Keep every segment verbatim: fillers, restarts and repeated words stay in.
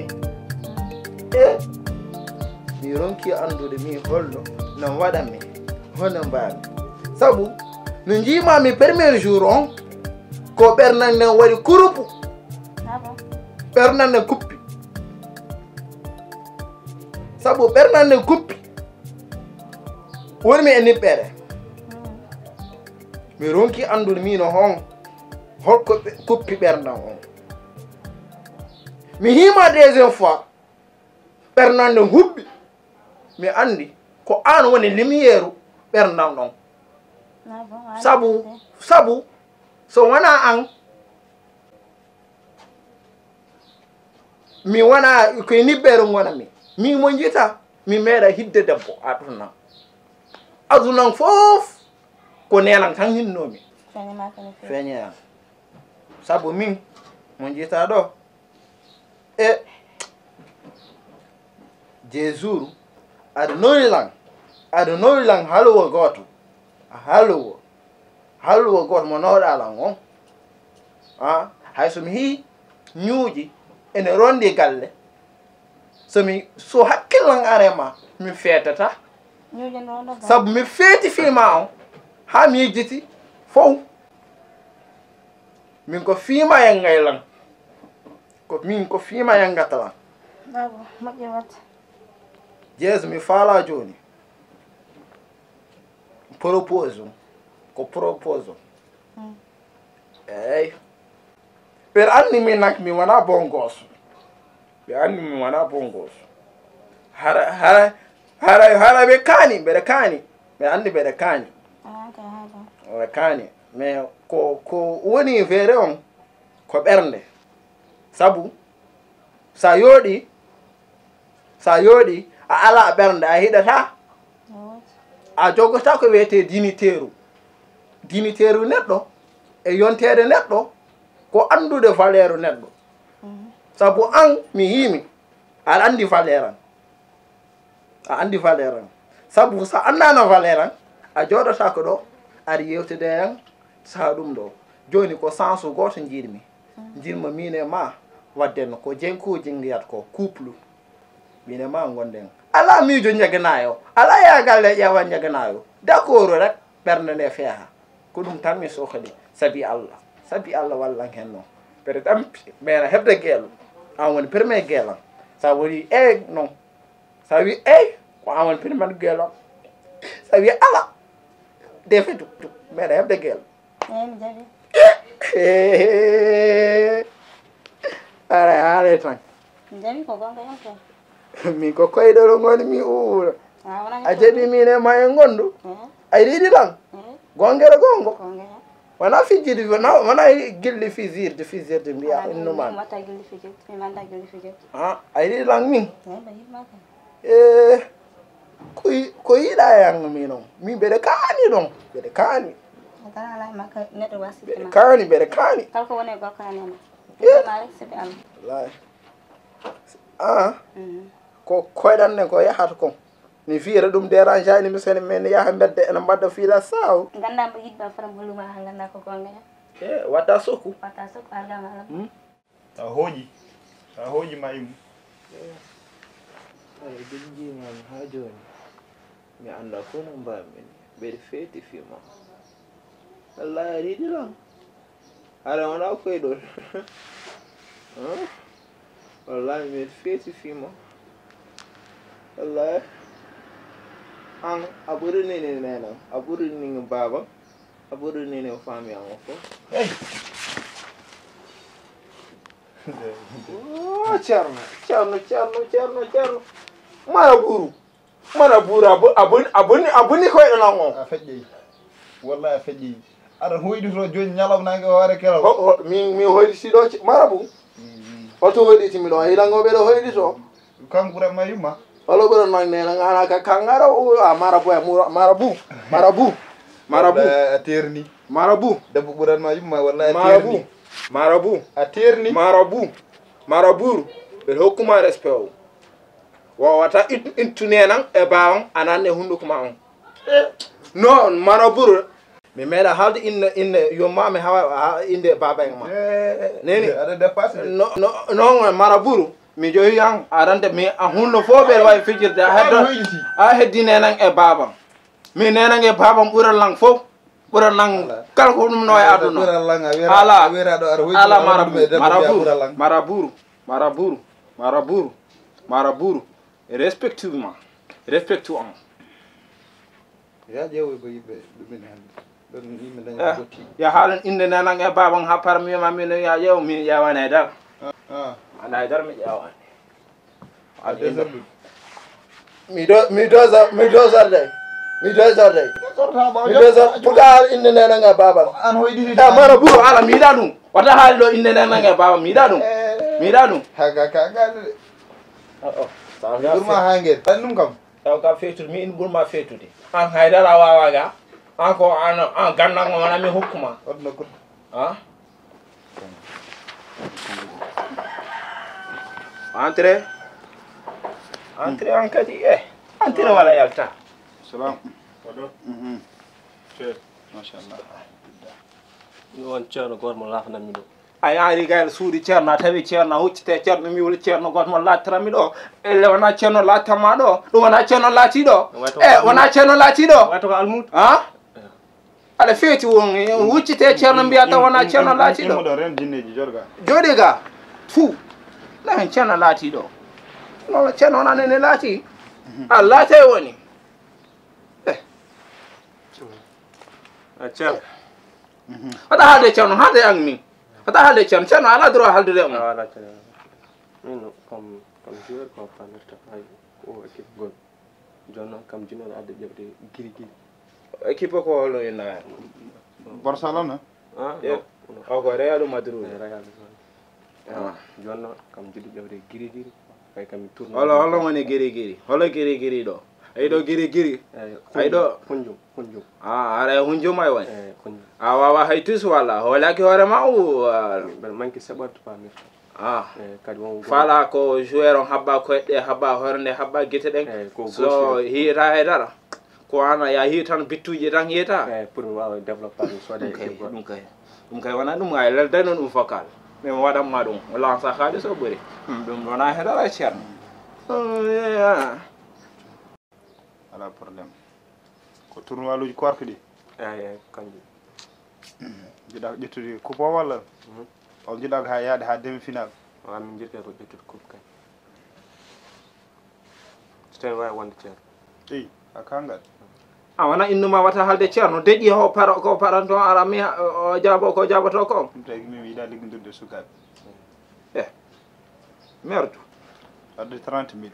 E mi ronki anndude mi holno no waɗanmi, hono mbaami. Sabu no njiimaami premier jour on, ko ɓernam nden waɗi kurupu. Ɓernam nden kuppi. Sabu ɓernam nden kuppi, woni mi e niɓɓere. Mi ronki anndude mi no hon, holko ɓe-, kuppi ɓernam on. Mi hiima deuxième fois, ɓernam nden huɓɓi. Mi anndi ko an woni lumière ɓernam ɗon. Sabu, sabu so wonaa an, mi wonaa, ko e niɓɓere ngonanmi. Mi mo njita, mi meeɗa hidde debbo aduna. Aduna fof ko nelan tan hinnoomi. Feeñe ma kene feeñe. Feeñe an. Sabu min mo njita ɗo, e Jesuuru, aɗa nowi lan, aɗa nowi lan halluwa gooto, halluwa, halluwa gooto mo nowɗaa lan on. A, hay so mi hii ñuuƴi ene rondi galle, so mi, so hakkillan are ma, mi feetata. Ñuuƴi no rondo galle. Sabu mi feeti fii ma on, haa mi yejjiti fow. Min ko fiima yangay lan. Ko min ko fiima yangata lan. Baba, moƴƴi waɗde. Jeesu, mi faalaa jooni. Propose. Ko propose. Mm. Eey. Ɓe anndi min nak mi wonaa bon goos. Ɓe anndi mi wonaa bon goos. Hara, hara, hara, hara ɓe kaani, mbeɗa kaani. Ɓe anndi mbeɗa kaani. Ah, ok, haala. Mbeɗa kaani. Mais ko, ko woni feere on, ko ɓernde. Sabu, sa yooɗi, sa yooɗi, a alaa ɓernde, a hiɗataa. A jogotaa ko wiyetee digniteeru. Digniteeru neɗɗo e yonteede neɗɗo ko anndude valeur neɗɗo. Mhm. Sabu an, mi hiimi, aɗa anndi valeur an. A anndi valeur an. Sabu so a anndaano valeur an, a jooɗotaako ɗo, aɗa yewtida e an, saha ɗum ɗo. Jooni ko sens gooto njiɗmi. Mhm. Njiɗmi min e ma, waɗden ko jenkooji ngiyat ko couple. Min e ma ngonden. Alaa miijo ñaganaayo. Alaa yaha galle ƴeewa ñaganaayo. D'accord rek, ɓernde nde feeha. Ko ɗum tan mi sohli. Sabi Allah. Sabi Allah wallan hen noon. Peut-être am, mbeɗa heɓde geelo. An woni premier geelam. Sa woni eey noon. Sa wi eey, ko an woni premier geelam. Sa wi ala, de fait, mbeɗa heɓde geelo. Eey, mi jaɓi. Aray, haalay tan. Mi jaɓi ko goonga yonta. Min ko koyɗol ngoni mi uura. A wona a jaɓi min e ma en ngondu. Eh. Ay riiɗi lan. Eh. Gongere gongo. Gongere. Wona fijjidi, wona, wona gilli fijirde, fijirde mbiya innuma. Mi watta gilli fijirde, mi manda gilli fijirde. Ah, ay riiɗi lan min. Eh, ba yimma kan. Eh, ko yi-, ko yiɗa e an mi noon. Min mbeɗa kaani ɗon. Mbeɗa kaani. A tan alaa e makka neɗɗo wasiyde ma. Mbeɗa kaani, mbeɗa kaani. Kala ko woni e gorko an e ma. Eh. Yiɗde ma rek, sabi Allah. Wallaahi. Ah. Mhm. Ko koyɗan ɗen ko yahata kon. Mi fiyata ɗum dérange ani mi sene men yaha mbedde ene mbaɗa fila saw. Ganda mbo yiɗ ba faram holuma ha ganda ko gonga ya. Eh, wata sokku. Wata sokku algama alam. Hmm? A hooƴi, a hooƴi ma immu. Eyi, ɗum njiimaami haa jooni. Mi anndaa ko no mbaɗmi. Mbeɗa feeti fii ma. Wallaahi, a riiɗi lan. Hara wonaa koyɗol. Huh? Wallaahi, mbeɗa feeti fii ma. Wallaahi. An, a ɓuri nini nenam. A ɓuri nini baaba. A ɓuri nini o faami an o fof. Hey! Oh, Ceerno, Ceerno, Ceerno, Ceerno, Ceerno. Mara buru. Mara buru, a bo-, a boni, a boni, a boni koyɗe lan on. A feƴƴey. Wallahi a feƴƴey. Aɗa hoyɗito jooni ñalawma nange o wara kelal. Ho, ho, min, min hoyɗiti ɗo ci-, mara bu. Mm, mm. Hoto hoyɗiti mi ɗo. A yilango ɓeɗo hoyɗito. Kanko ɓuran ma yumma. Wala ɓuran ma nena ngana ka kangara o, a mara bu, a mura-, mara bu. Mara bu. Mara bu. Wala a terni. Mara bu. Debbo ɓuran ma yumma, walla a terni. Mara bu. Mara bu. A terni. Mara bu. Mara buru. Ɓe hokkuma respect o. Wawata it-, ittu nenan e bawon anan e hunduko ma on. Eh. No, mara buru. Mi meeɗa haalde inde, inde yumma mi hawa, ha, inde baba en ma. Eh, neni. Aɗa dépassé. No, no, no, mara buru. Mi joyi an, aɗa andi mi a hunno fof ɓe wawi fijirde. A heddo, a heddi nenan e baban. Mi nenan e baban ɓural lan fof. Ɓural lan kala ko ɗum no e aduna. Ala. Ala. Maraburu, maraburu, maraburu, maraburu, maraburu. Respecte ma. Respecte an. Ya ƴeewoy ko yimɓe ɗumen hannde. Ɗon yimɓe daña botti. Ya haalan innde nenan e baban ha parmi ma min ya ƴeew mi ƴeewana e dara. Ana e dara mi ƴeewana. A désordre. Mi do mi dosa mi dosorde. Mi dosorde. Mi dosa pourquoi haal innde nenan e baban. An hoyɗiɗi. E mara buro ala mi yiɗa ɗum. Wata haali ɗo innde nenan e baban mi yiɗa ɗum. Mi yiɗa ɗum. Haga ka gal. Oh oh. Sa ɗum ma ha ngel. Tan ɗum kam. Taw ka feetude mi ina ɓurma feetude. An haydara a wawa ga. An ko an an ganndango wona mi hokkuma. Odno kut. Ha? Entrée. Entrée an kadi e. Entrée wala yalta. Salam. Oɗo. Mhm. Machallah. Mi on ceerno goto mo laafanammi ɗo. A yaari gayal suudu ceerno a tawi ceerno a huccite ceerno mi wuli ceerno goto mo laattirami ɗo. Elle wona ceerno laattanma ɗo ɗum wona ceerno laati ɗo. E wona ceerno laati ɗo. Wato ko almuudo. Ha? Aɗa feeti won huccite ceerno mbiya taw wona ceerno laati ɗo. Ɗo ren jinneji jorga. Jooɗi ga. Fou. La hen ceerno laati ɗo. Nono ceerno wona nene laati. A laate woni. Eh. Ceerno. Wata haalde ceerno haalde an min. Wata haalde ceerno ceerno ala droit haaldude on. Ala ceerno. Min comme comme joueur ko panirta ay ko équipe gol. Jono kam jino adde ƴewde giri giri. Équipe ko holo ina. Barcelona. Ah. O ko Real Madrid. Real. Jono kam jiɗi ƴewde giri giri. Kay kam tourno. Holo holo woni giri giri. Holo giri giri ɗo. Ay ɗo giri giri. Ay ɗo hunjum hunjum. Ah, ara hunjum ay woni. A wawa hay tus wala holaki hoore ma o. Bel manki saɓat pamirta. Ah. Kadi won fala ko joueur on habba koyɗe habba hornde habba gite ɗen. So hiita hay dara. Ko ana ya hii tan bittuji tan hiita. Pour mi wawa développé mi soda e ɗum kay. Ɗum kay wona ɗum ay lelday noon ɗum focal. Min waɗanma ɗum o lansa haalis o ɓuri. Ɗum wona he dara ceerno. Ala problème. Ko tournoiluji korka ɗi. Eyi eyi kanjum. Jiɗa ko ƴettude coupe o walla? On jiɗa ko ha yaade ha demi final. Wa min jiɗ kay ko ƴettude coupe kay. So tawi wawi wonde ceerno. Eyi a kangal. A wona innuma wata halde ceerno deƴƴi ho paro ko paranto ara mi o jaabo ko jaaboto ko. Ɗum tawi min mi yiɗa liggondirde sukaaɓe. E merdu. Wadde trente mille.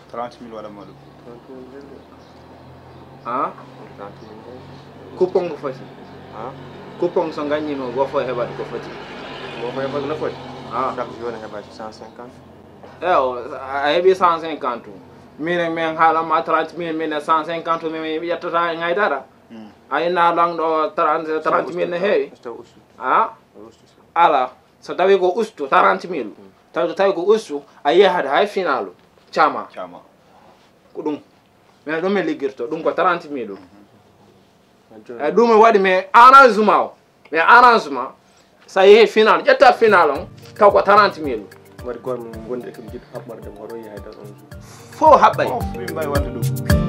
Trente mille waɗa ma ɗum. Trente mille de. Ha? Trente mille de. Coupon ko foti? Ha? Coupon so gaññima gofo heɓat ko foti? Gofo heɓat no foti? Ha? Chaque jour ne heɓat cent cinquante. Ewo a heɓi cent cinquante o. Minen min haalanma trente mille minen cent cinquante o min mi ƴettata e gaydara. A inna lanɗo trente mille ne heewi. A ala. So tawi ko ustu trente mille tawi so tawi ko ustu a yehat hay finalu cama. Ko ɗum. Mais ɗum mi liggirto ɗum ko trente mille. E ɗum mi waɗi mi arrangement o mi arrangement. So a yehi final ƴetta final on taw ko trente mille. Waɗi goto mo gondi e kam jiɗɗo haɓɓorde mo royi hay dara on. Fof haɓɓay. Fof min mbawi wadde ɗum.